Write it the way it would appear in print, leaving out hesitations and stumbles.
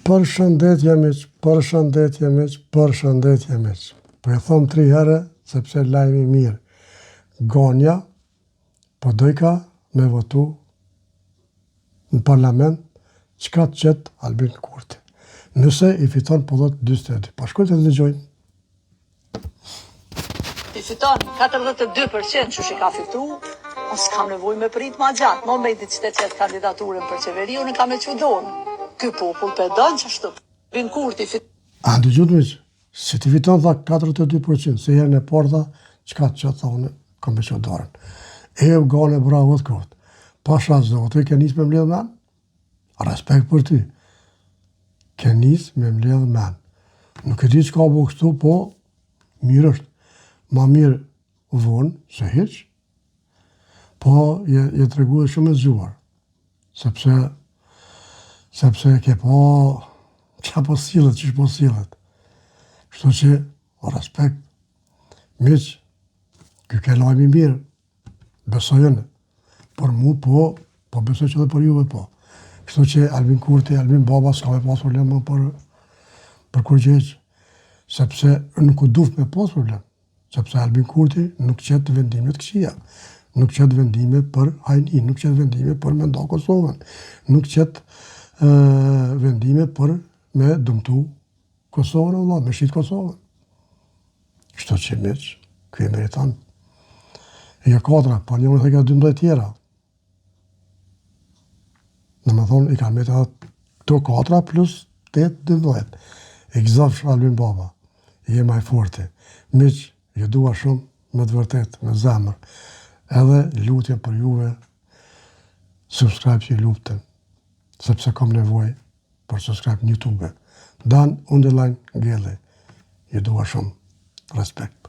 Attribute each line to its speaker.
Speaker 1: Përshëndetje miq, përshëndetje miq, përshëndetje miq. Po e thom tri herë sepse lajm i mirë. Ganja po dojka me votu në parlament çka të qet Albin Kurti. Nëse i fiton po thot 42. Po shkojmë të dëgjojmë.
Speaker 2: Ti fiton 42% qysh i ka fitu, unë s'kam nevojë me prit ma gjatë. Momentin që të qet kandidaturën për qeveri, unë kam me çu dorën. Ky popull pe don qashtu. Albin Kurti fit...
Speaker 1: A dëgjut miq, si ti fiton tha 42%, se herën e parë tha, çka të qet tha unë kam me çu dorën. E Gane bravo të koftë. Pasha Zoti, ke nis me mbledh men? Respekt për ty. Ke nis me mbledh men. Nuk e di çka bo kështu, po mirë është. Ma mirë vonë se hiç. Po je, je tregu edhe shumë e zgjuar. Sepse sepse ke pa çka po sillet, qysh po sillet. Kështu që respekt. Miq, ky ke lajm i mirë. Besoj unë. Për mu po, po besoj që edhe për juve po. Kështu që Albin Kurti, Albin Baba s'ka me pas problem më për, për kurgjë hiç. Sepse nuk u duft me pas problem. Sepse Albin Kurti nuk qet vendime të këqija. Nuk qet vendime për hajni, nuk qet vendime për me nda Kosovën. Nuk qet vendime për me dëmtu Kosovën, vëlla, me shit Kosovën. Kështu që miq, ky e meriton. Jo katra, pa një më ka 12 tjera. Domethonë, i kanë metë edhe këto katra plus 8, 12. E gëzofsh Albin Baba, je ma i forti. Miq, ju dua shumë, me të vërtet, me zemër. Edhe lutje për juve, subscribe që i lupten, sepse kam nevojë për subscribe në YouTube. Dan underline Gelli. Ju dua shumë. Respekt.